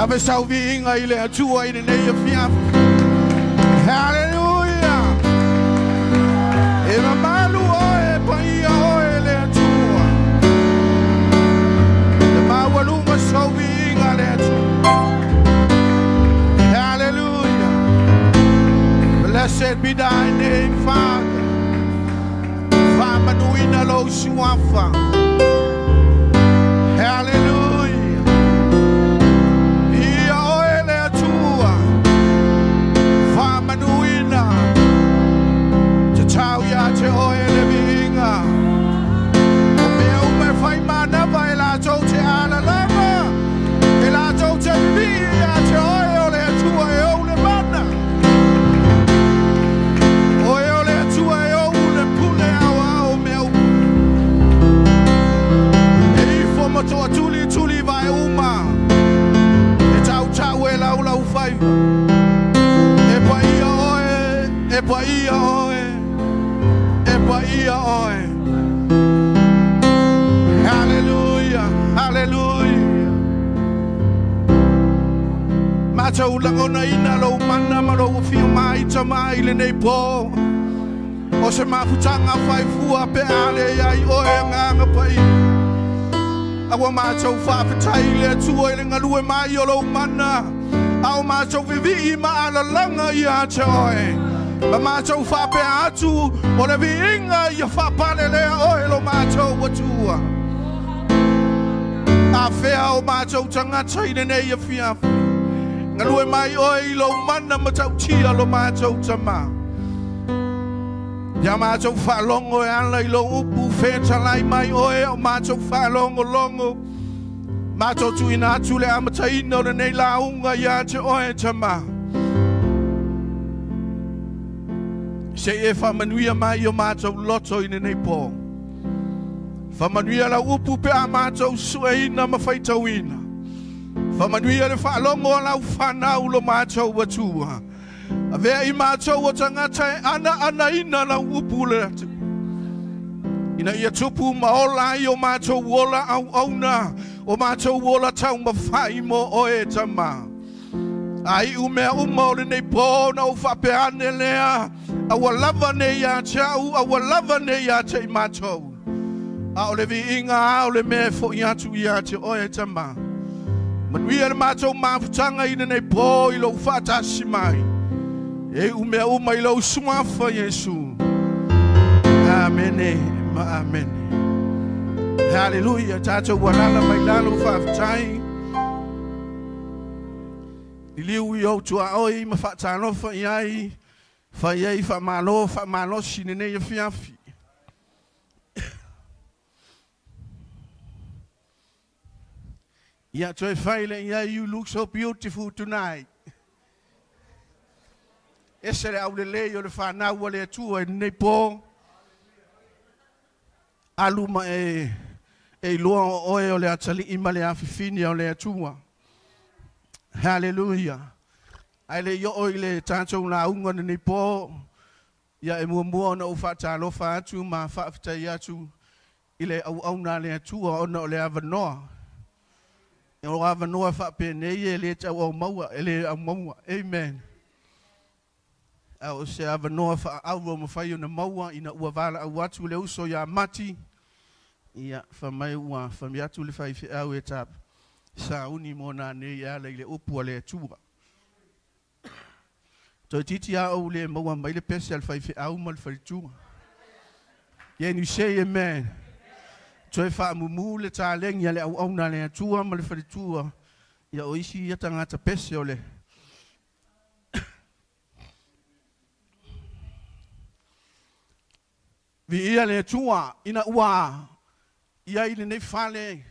Ave sau viiga i le Atua i lenei afiafi. Haleluia. E mamalu oe paia oe le Atua. E maualuga sau viiga le Atua. Hallelujah. Blessed be thy name, Father. Faamanuina lou suafa. Hallelujah. Ia oe le Atua. Faamanuina. Tatau ia te oe le viiga. O mea uma e fai manava e latou te alalaga. E latou te vivii ia te oe o le Atua e ou le mana. Oe o le Atua e ou le pule ao ao mea uma. E ifo ma toa tuli tuli vai uma. E tau tau e lau lau faiva. E paia oe, e paia oe, e paia oe. Hallelujah, hallelujah. Matou lagonaina lou mana ma lou afio mai tama i lenei po. O se mafutaga faifua pe a le iai oe agaga paia. A ua matou faafetai i le Atua i le galue mai o lou mana. A o matou vivii ma alalaga ia te oe. Ma matou faapea atu o le viiga ia faapale lea oe lo matou Atua. A fea o matou tagata i lenei afiafi. Galue mai oe i lou mana ma tautia lo matou tama. Ia matou faalogo e ala i lou upu fetalai mai oe o matou faalogologo. Matou tuuina atu le amataina o lenei lauga ia te oe tama. Se i e faamanuia mai o matou loto i lenei po. Faamanuia lau upu pe a matou sueina ma faitauina. Faamanuia le faalogo a lau fanau lo matou Atua. Avea i matou o tagata e ana anaina lau upu le atu. Ina ia tupu ma ola ai o matou ola auauna, o matou ola taumafai mo oe tama. Ai u mea uma o lenei po na ou faapea ane lea, a ua lava nei ia te au, a ua lava nei ia te i matou. A o le viiga a o le mea e fo'i atu ia te oe tama. Manuia le matou mafutaga i lenei po i lou faatasi mai. E u mea uma i lou suafa Iesu. Amene ma amene. Hallelujah. Tatou ua alala mai lalo faafetai. Liliu i ou tuaoi ma faatalofa i ai. Fai ai faamalo faamalosi lenei afiafi. Ia toe fai le iai, you look so beautiful tonight. Ese le aulelei o le whanau a le Atua i lenei po. Alu ma e iloa o oe o le atalii ma le afifini o le Atua. Hallelujah. Ai le i oo i le tatou lauga lenei po. Ia e muamua ona ou faatalofa atu ma faafetai atu i le auauna a le Atua ona o le avanoa. O avanoa faapenei e le tau aumaua, e le aumaua. Amen. A o se avanoa faaauau mafai ona maua ina ua valaau atu le uso ia Mati. Ia famai ua fami atu le faifeau e ta sauni mo nā nei ala i le upu a le Atua. Toi titi a ou le maua mai le pese al faifeau ma le faletua. Can you say amen? Toe faamumu le talegi a le auauna le Atua ma le faletua. Ia o isi ia tagata pese o le Viia le Atua ina ua ia i lenei fale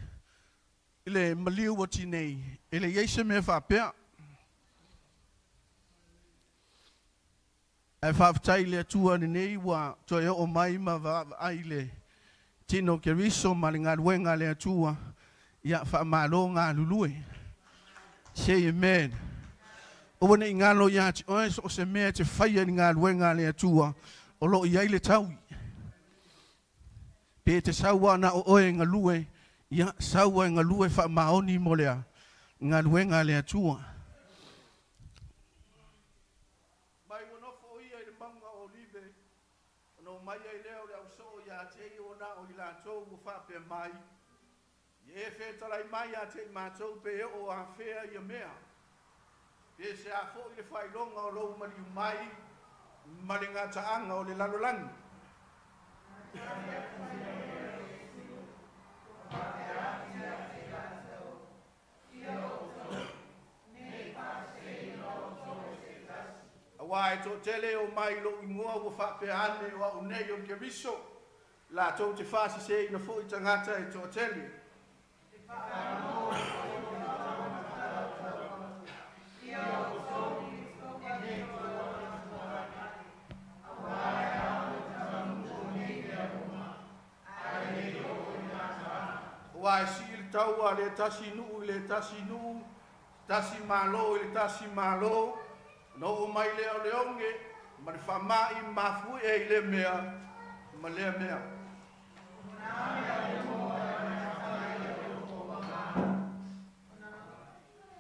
i le maliu o tinei e le iai se mea faapea. Ae faafetai i le Atua lenei ua toe oo mai ma vaavaai le tino Keriso ma le galuega a le Atua. Ia faamalo galulue. Say amen. Aua nei galo ia te oe so o se mea e te faia i le galuega a le Atua o loo i ai le taui. Pe te saua na o oe galue, ia saua e galue faamaoni mo lea. galuega a le Atua. Mai ua nofo ia i le mauga o Olive, ona o mai ai lea o le ausoo ia te ia o na o i latou ua faapea mai, ia e fetalai mai ia te i matou pe oo afea ia mea. Pe se a foi le faailoga o lou maliu mai ma le gataaga o le lalolagi. Aua e toatele o mai lou igoa ua faapea ane o au nei o le Keriso, latou te faasiseina foi tagata e toatele. Aua e sii le taua le tasi nuu i le tasi nuu, tasi malo i le tasi malo, na oo mai lea o le oge, ma le faama'i mafue i le mea, ma lea mea.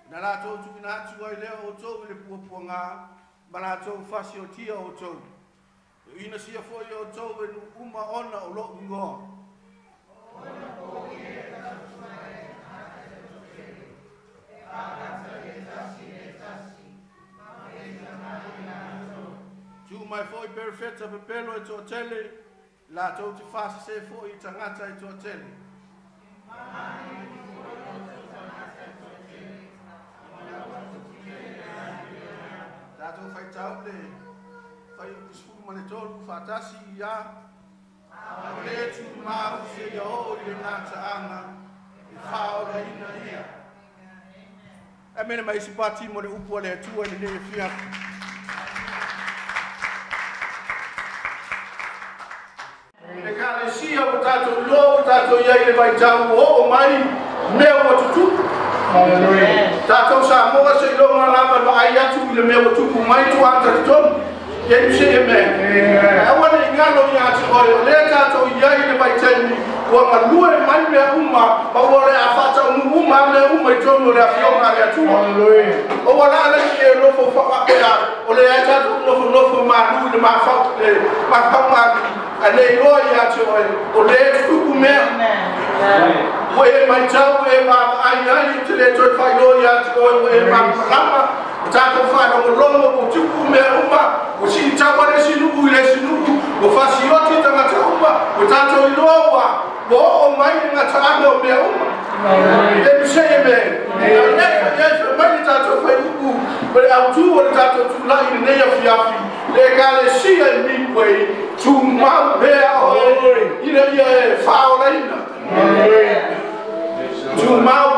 Na latou tuuina atu ai lea outou i le puapuaga, ma latou fasiotia outou. E ina sia foi outou e nuu uma ona o lou igoa. Tu mai foi perfeta pepelo e toatele, latou te faasese foi i tagata e toatele. Tatou faitau le fai sefulu ma le tolu faatasi ia o le tumau seia oo i le gataaga e faaolaina ia. Amene mai isi pati mo le upu a le Atua i lenei afiafi. Le ekalesia ua tatou iloa ua tatou iai le vaitau ua oo mai mea ua tutupu. Tatou Samoa seiloga lava vaai atu i le mea ua tupu mai tuā talitonu. Can you say amen? Aua ne i galo ia te oe, o lea tatou iai le vaitaimi ua galue mai mea uma, ma ua le a faataunuu uma mea uma i totonu o le afioga a le Atua. O ua laalagi e nofo faapea, o lea ai tatou nofonofo malu i le mafau, le mafau malu, ae le iloa ia te oe, o lea tutupu mea. Ua e matau e vaavaai ai, ou te le toe faailoa ia te oe, ua e malamalama, o tatou faalogologo ua tupu mea uma, ua siitaua le isi nuu i le isi nuu, ua fasioti tagata uma, ua tatou iloa ua oo mai le gataaga o mea uma. Can you say amen? E ai fai mai le tatou faiupu, o le autū o le tatou tulai i lenei afiafi, le ekalesia i Midway, tumau pea oe, ina ia e faaolaina. Tumau,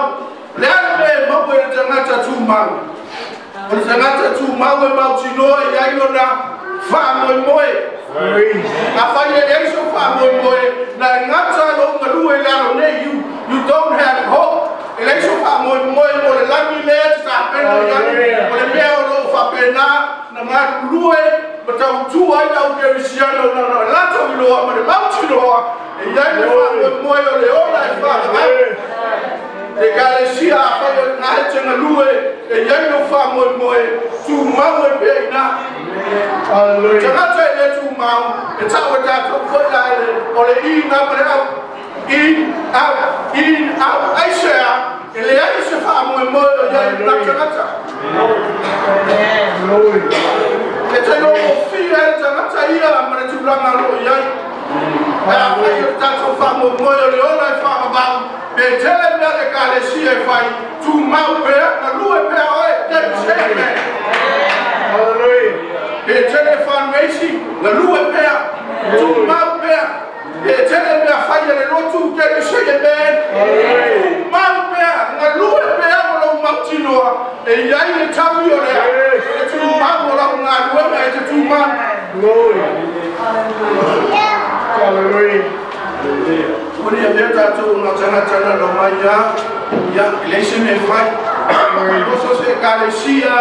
le a le mea e maua e le tagata tumau? O le tagata tumau e mautinoa i ai lona faamoemoe. Afai e leai sou faamoemoe, na e gata lou galue i lalo nei, you don't have hope. E leai sou faamoemoe mo le lagi lea te tapena i ai, o le mea o loo faapena na galulue ma tautua ai lau kerisiano na na latou iloa ma le mautinoa, e i ai le faamoemoe o le ola e faavavau. Le ekalesia afai o lena e te galue, e i ai lou faamoemoe, tumau e pea ina. Tagata e le tumau, e tau e tatou foi la ele, o le in ma le au, in, out, in, out, ai se a, e leai se faamoemoe o i ai lena tagata. E taigofie ai le tagata ia ma le tulaga o loo i ai. Ae afai o le tatou faamoemoe o le ola e faavavau, pe tele mea le ekalesia e fai, tumau pea, galue pea oe. Can you say amen? Pe tele fundraising, galue pea, tumau pea. Pe tele mea fai a le lotu, can you say amen? Tumau pea, galue pea o lou mautinoa, e i ai le taui o lea, e tumau o lau galuega e te tumau. Ua ia mea tatou na tagata na lau mai ia, ia, e leai se mea e fai. Oso se ekalesia,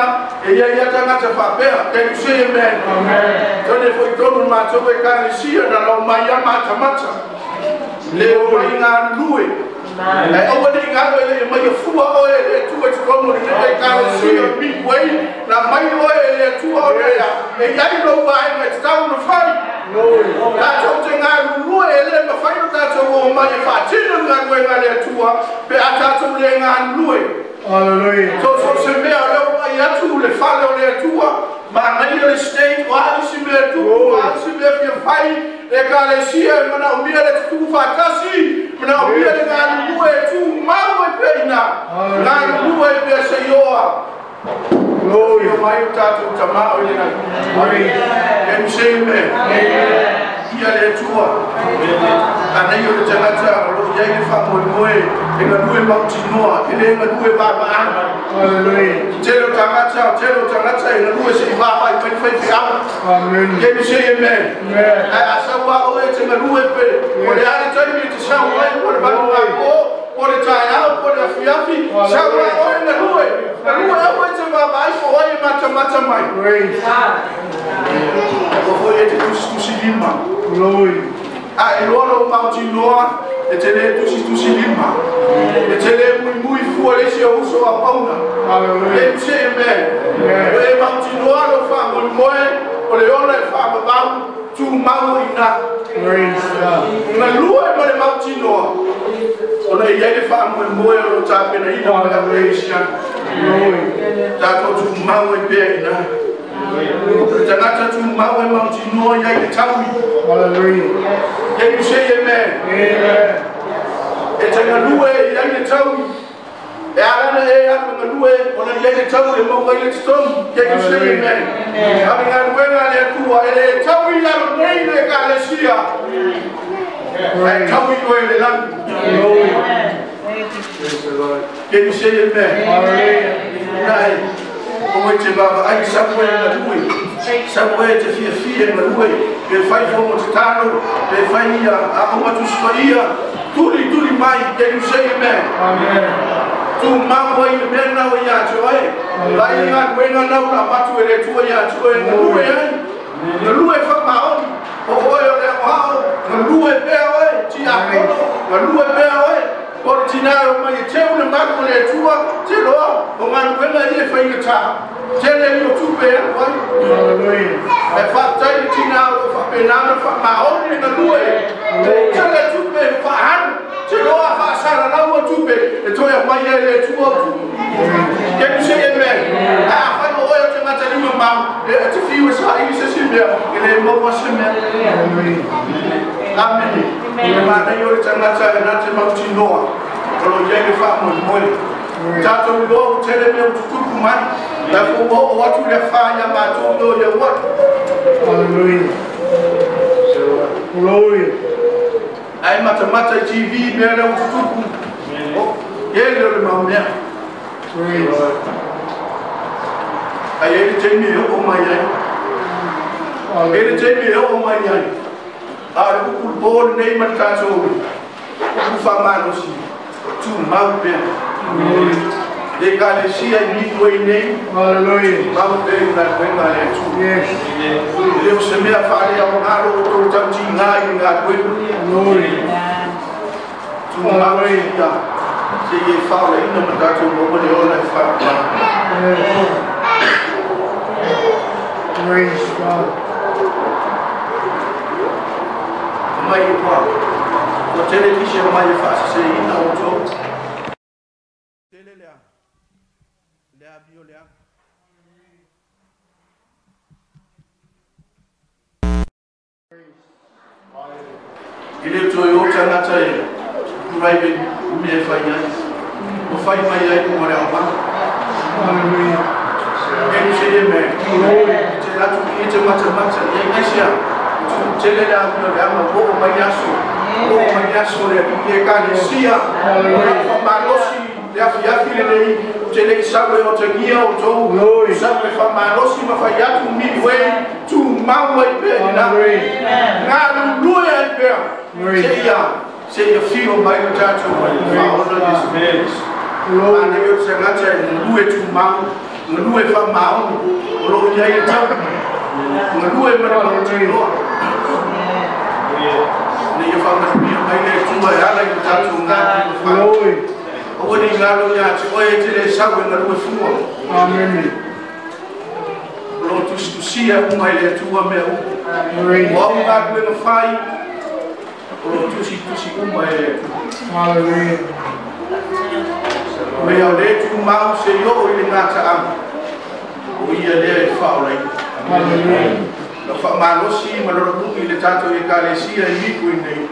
e ia ia tagata faapea. Can you say amen? Tone foi tonu matou ekalesia na lau mai ia matamata. Le o mai ngā lue. E aua ni ngā le e mai fua oe le tua te tono ni le kalesia midway na mai oe le tua o le e iai lo vaenga e te tau na fai. Tātou te ngā lue e le mawhai o tātou o mai e whātino ngā lue ngā le tua pe a tātou le ngā lue. Hallelujah. So so se mea leo mai atu le fale o le tua ma nai le state o a isi mea tu o a isi mea fia fai le kalesia e mana umia le tutu whakasi mana umia le ngā lue e tu mau e peina ngā lue e pea se ioa. Glory. Ia mai o tātou tamao i le nai. Can you say amen? Ia le tua. Anei o le tangata o lo iai le whamoemoe e ngā lue mautinoa e le ngā lue vavaanga. Hallelujah. Tele o tagata e ngā lue se i vava i whai whai au. Amen. Can you say amen? Amen. Ai a saua oe te ngā lue pe. O le ale taimi te sau ai po le vanu ngā o, po le tai au, po le afiafi. Saua oe ngā lue. Ngā lue au e te vava ai fo oe mata mata mai. Praise. O foi e te tusi tusi lima. Glory. A e loa lo mautinoa e te le tusi tusi lima. E te le mui mui fua le si o uso a pauna. Hallelujah. Can you say amen? Amen. O e mautinoa lo wha moi moe, o le ona e wha mabau, tu mau ina. Praise God. Nga lua e ma le mautinoa. O le iai le wha moi moe o lo tāpena ina o le Asian. Glory. Tātou tu mau e pēr ina. O tangata tu mau e mautinoa iai le taui. Hallelujah. Can you say amen? Amen. E te ngalue i ai le taui. E alana e atu ngalue, o le iai le taui e maunga i le titonu. Can you say amen? Ame ngaluenga le atua, e le taui lalo nei le kalesia. E taui oe le langi. Glory. Praise the Lord. Can you say amen? Hallelujah. Nai, o e te baba ai sapu e ngalue. Sapu e te fia fia ngalue. Pe whai whango te tano, pe whai ia, a onga tusipa ia. Tuli, tuli mai, can you say amen? Amen. Tu mau ai le mea nau ia atu ai. Lai ngā kuenga nau la matu e le tua ia atu ai. Ngalue ai. Ngalue whamaoni. O oe o le ahoao. Ngalue pea oe. Ti akono. Ngalue pea oe. O le tina o mai e teu le malu o le tua. Te loa. O ngā kuenga i e whainga tā. Tele i o tupe e atu ai. Hallelujah. E whātai le tina o whapenana whamaoni le ngalue. Tele tupe whahanu. Te loa whaasara laua tupe. E toi a mai e le tua o tupe. Can you say amen? A whai o oe o te matarima mau. E te whiu e sa ili se si mea. E le maua se mea. Hallelujah. Amen. E mānei o le tangata e nā te mautinoa. O lo iai le whaamoemoe. Tātou loa o tele mea o tutupu mai. La fo o atu le wha ia mātou no ia watu. Hallelujah. Glory. Ai matamata i TV mea leo tutupu. Ele o le mau mea. Praise. Ai ele teimi e o mai ai. Ele teimi e o mai ai. A le kukul pōle nei ma le tātou. Kuku whamanosi. Tu mau pea. Le kalesia i midway nei. Hallelujah. Mau pea i ngā kuenga le atu. Yes. Le o se mea whaale au ngaro o tō tauti ngā i ngā kuenga. Glory. Tu mau ia. Se i e whaole ina ma tātou maua le ola e whaole. Yes. Praise God. Mai e pā. O television mai e whaasase ina o tō. Tele lea. Lea bio lea. I le toi o tangata e private me e whai ai. O whai mai ai ko ngare au mana. Hallelujah. Can you say amen? Glory. Te ratu ki te mata mata. Ia ngaisia. Tele lea mea lea ma o mai aso. O mai aso lea ki te kalesia. Hallelujah. O whamalosi le afi afi le nei. Te lei sau e o te ngia o tō. Glory. Sau e whamalosi ma whai atu midway. Tu mau ai pēr ina. Hallelujah. Ngā lulue ai pēr. Glory. Se ia. Se ia whio mai o tātou mai. Whaona Yesu Kristo. Glory. Mane o te ngata e ngalue tu mau. Ngalue whamaoni. O lo ia i tau. Ngalue mana mau te loa. Nei e whakamia mai le tua finagalo ia te oe e te le sau e galue fua. Amen. O loo tusitusia uma i le Atua mea uma. Praise. O au galuega fai, o loo tusitusi uma e le Atua. Hallelujah. Mea o le tumau se i oo i le gataaga, o ia lea e faaolaina. Hallelujah. Lau faamalosi ma lolomui i le tatou Ekalesia i miku i nei,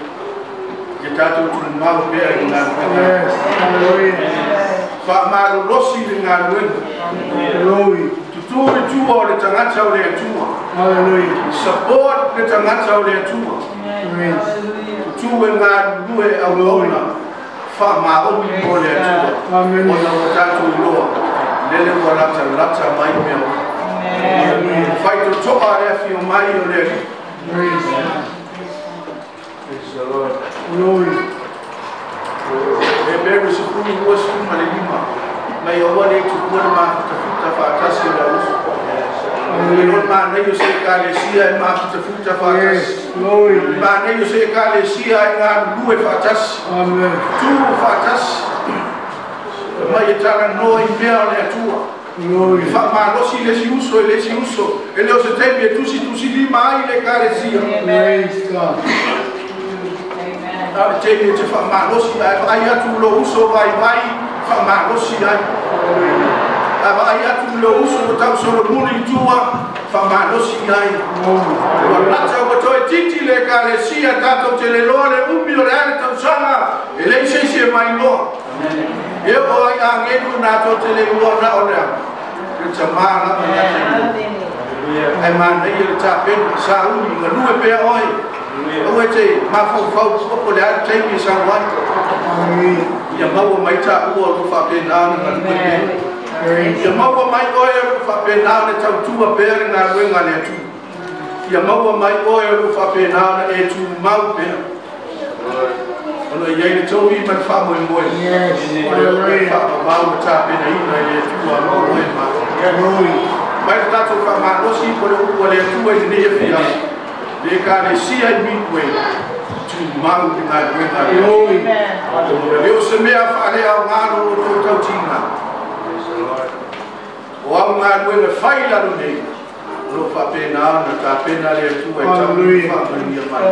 ia tatou tumau pea i le galuega. Yes. Hallelujah. Faamalolosi le galuega. Glory. Tutū i tua o le tagata o le Atua. Hallelujah. Support le tagata o le Atua. Praise. Tutū e galulue auauna faamaoni mo le Atua. Amen. Ona ua tatou iloa, lele ua latalata mai mea uma. Hallelujah. Faitotoa le afio mai o le Alii. Praise. Praise the Lord. Glory. Heperu 25, mai aua le tuua le mafutafuta faatasi o le auso. Le lona manaia o se Ekalesia e mafutafuta faatasi. Yes. Glory. Manaia o se Ekalesia e galulue faatasi. Amen. Tu faatasi. Mai e talanoa i mea o le Atua. Glory. Faamalosi le isi uso e le isi uso. E le o se taimi e tusitusilima ai le Ekalesia. Praise God. A o le taimi e te faamalosi ai, vaai atu lou uso vaivai, faamalosi ai. A vaai atu lou uso ua tausolomuli i tua, faamalosi ai. Glory. Ua lata ua toetiti le Ekalesia, tatou te le iloa le umi o le a le tausaga, e leai se isi e mailoa. E oo ai agelu natou te le iloa na o lea. Le tamā lava na te iloa. Ae manaia le tapena, sauni, galue pea oe. Aua e te mafaufau po o le a le taimi e sau ai. Hallelujah. Ia maua mai taua o loo faapena ona galue pea. Praise. Ia maua mai oe o loo faapena ona tautua pea le galuega a le Atua. Ia maua mai oe o loo faapena ona e tumau pea. Ona e iai le togi ma le faamoemoe. Yes. O le Hallelujah. faamamau ma tapenaina i le Atua mo oe ma. Glory. Mai le tatou faamalosi po le upu a le Atua i lenei afiafi. Le Ekalesia i Midway, tumau le galuega a le Atua. Glory. E le o se mea faaleaoga lo outou tautiga. Praise the Lord. O au galuega fai lalo nei, o loo faapena ona tapena le Atua e tau Hallelujah. faamanuia mai.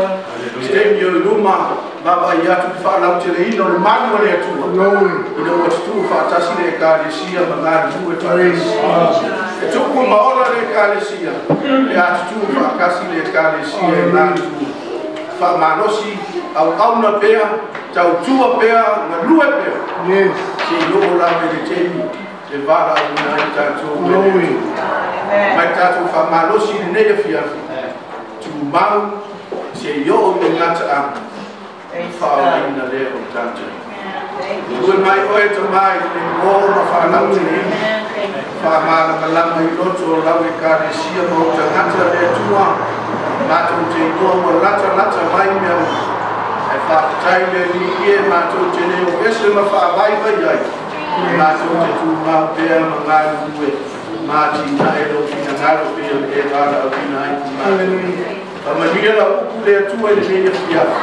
Se taimi o i luma, vaavaai atu le faalauteleina o le malu a le Atua. Glory. Ina ua tutū faatasi le Ekalesia ma galulue Praise faatasi. God. E tupu ma ola le Ekalesia, le a tutū faakasi le Ekalesia e galulue. Faamalosi, auauna pea, tautua pea, galue pea. Yes. Se i oo lava i le taimi e valaauina ai tatou e le Glory. Atua. Mai tatou faamalosi i lenei afiafi, tumau se i oo i le gataaga, faaolaina lea o tatou. Ue mai oe tamā i le mo ma faalauteleina, faamalamalama i loto o lau Ekalesia ma ou tagata le Atua, matou te iloa ua latalata mai mea uma. Ae faafetai le Alii e matou te le o ese ma faavaivai ai, matou te tumau pea ma galulue, ma atinae lou finagalo pei o le e valaauina ai i matou. Hallelujah. Faamanuia lau upu le Atua i lenei afiafi.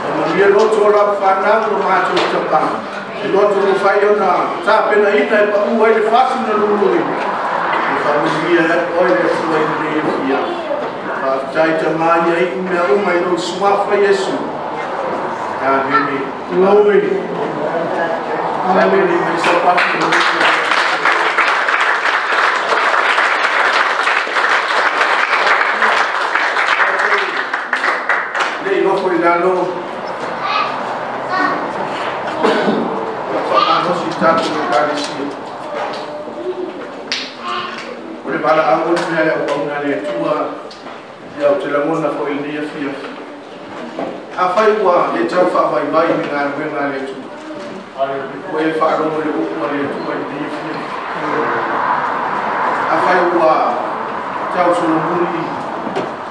Faamanuia loto o lau fanau lo matou tapā. E loto ua fai ona tapenaina e paua ai le fasi na luluina. E faamanuia ai oe le Atua i lenei afiafi. Faafetai tamā ia iu mea uma i lou suafa Iesu. Amene. Glory. Amene. Mai sapato no Le i nofo i lalo. Faamalosi i tatou Ekalesia. O le valaau o le mea le auauna a le Atua, ia ou te lagona foi i lenei afiafi. Afai ua e tau faavaivai i le galuega a le Atua, ua e faalogo i le upu a le Atua i lenei afiafi. Afai ua tau solomuli,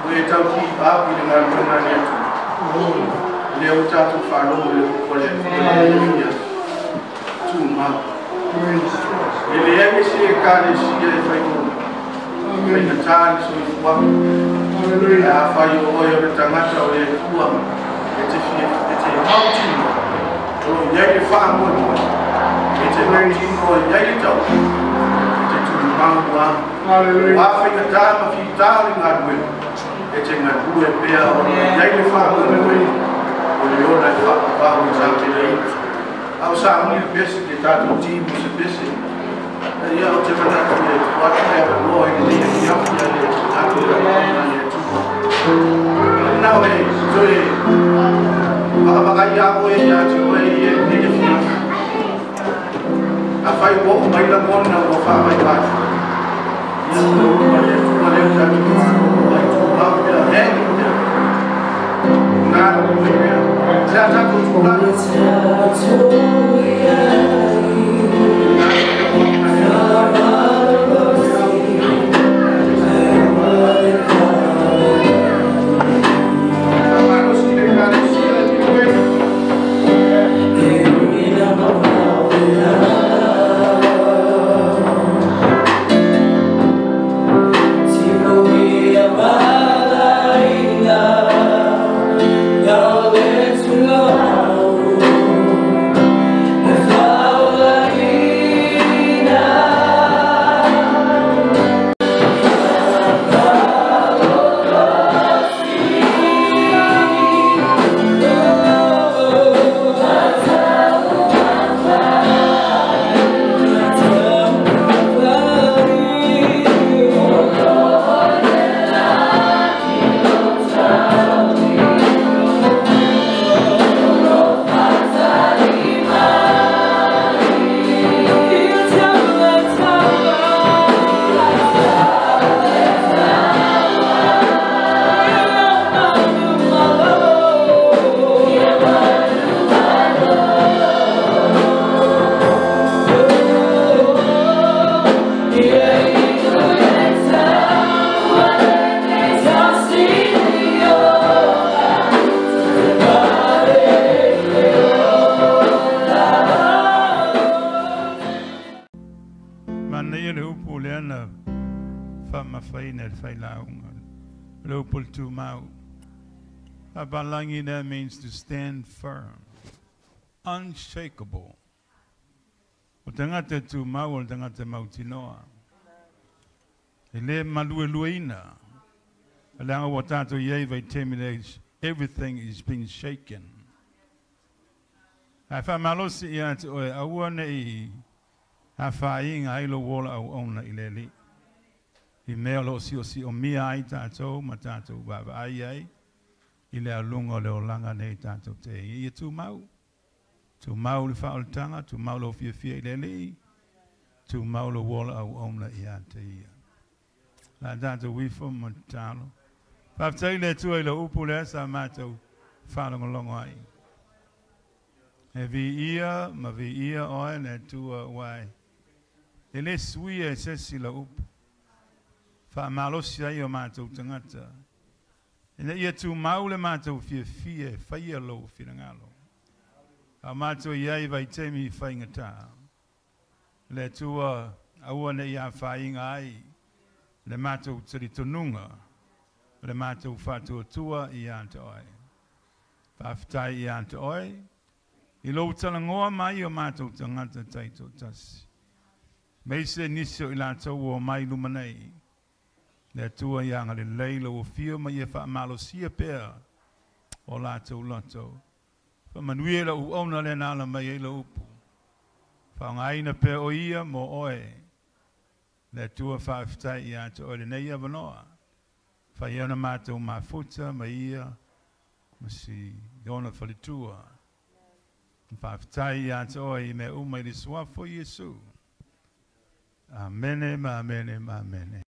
ua e tau kipapu i le galuega a le Atua, lea ua tatou faalogo i le upu a le Atua i lenei afiafi. Tumau. Praise. E leai se Ekalesia e faigatā le soifuaga. Hallelujah. Afai o oe o le tagata o le Atua, e te fia, e te mautinoa, o loo iai le faamoemoe. E te mautinoa i ai le tau, e te tumau a. Hallelujah. Ua faigata ma fita o le galuega, e te galue pea ona i ai le faamoemoe, o le ola e faavavau i tauteleina. A o sauni le pese, le tatou timu se pese. Ia o te manatu e tuu atu le avanoa i lenei afiafi a le tatou talanoaina i le Atua. Na o e toe vaavaai ia oe ia te oe i lenei afiafi. Afai ua oo mai lagona ua faavaivai. Ia o le upu a le Atua lea ua tatou faalogologo ai, tumau pea, hang in there. Galulue pea. Se a tatou tulaga. Faamalosi le Ekalesia i Niue. Manaia le upu lea na faamamafaina e le failauga. Le upu o le tumau. Faapalagi that means to stand firm, unshakable. O tagata e tumau o le tagata mautinoa. E le maluelueina. Leaga ua tatou i ai vaitaimi lea everything is being shaken. Ae faamalosi ia te oe aua nei afaina ai lou ola auauna i le Alii. I mea o lo o siosiomia ai tatou ma tatou vaavaai ai i le aluga o le olaga nei tatou te ai. Ia tumau. Tumau le faaolataga, tumau lou fiafia i le Alii, tumau lou ola auauna ia te ia. La tatou ifo ma tatalo. Faafetai le Atua i le upu lea sa matou faalogologo ai. E viia ma viia oe le Atua aua e le suia e se isi lau upu. Faamalosi ai o matou tagata. Ina ia tumau le matou fiafia e faia lou finagalo. A o matou i ai i vaitaimi faigata. Le Atua aua ne i afaina ai le matou talitonuga, le matou faatuatua ia te oe. Faafetai ia te oe, i lou talanoa mai o matou tagata taitoatasi. Aemaise nisi o i latou ua omai i luma nei. Le Atua ia agalelei lou afio ma ia faamalosia pea o latou loto. Faamanuia i lau auauna lea na ala mai ai lau upu. Faaaogaina pea o ia mo oe. Le Atua faafetai ia te oe i lenei avanoa. Fai ona matou mafuta ma ia ma si ona faletua. Faafetai ia te oe i mea uma i le suafa o Iesu. Amene ma amene ma amene.